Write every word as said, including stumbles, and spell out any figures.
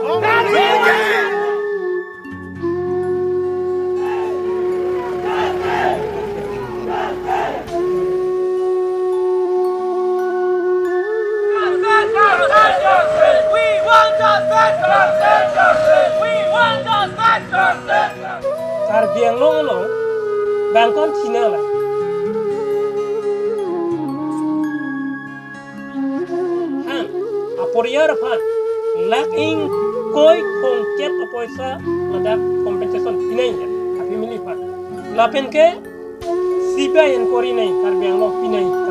We want justice! We want justice! Karbi Anglong along bangkon thina la. Han, aporiar aphan lakh ingkoi kongkep apoisa ladak compensation pinai ya, a family aphan. Lapen ke C B I inquiry nai, Karbi Anglong pinai.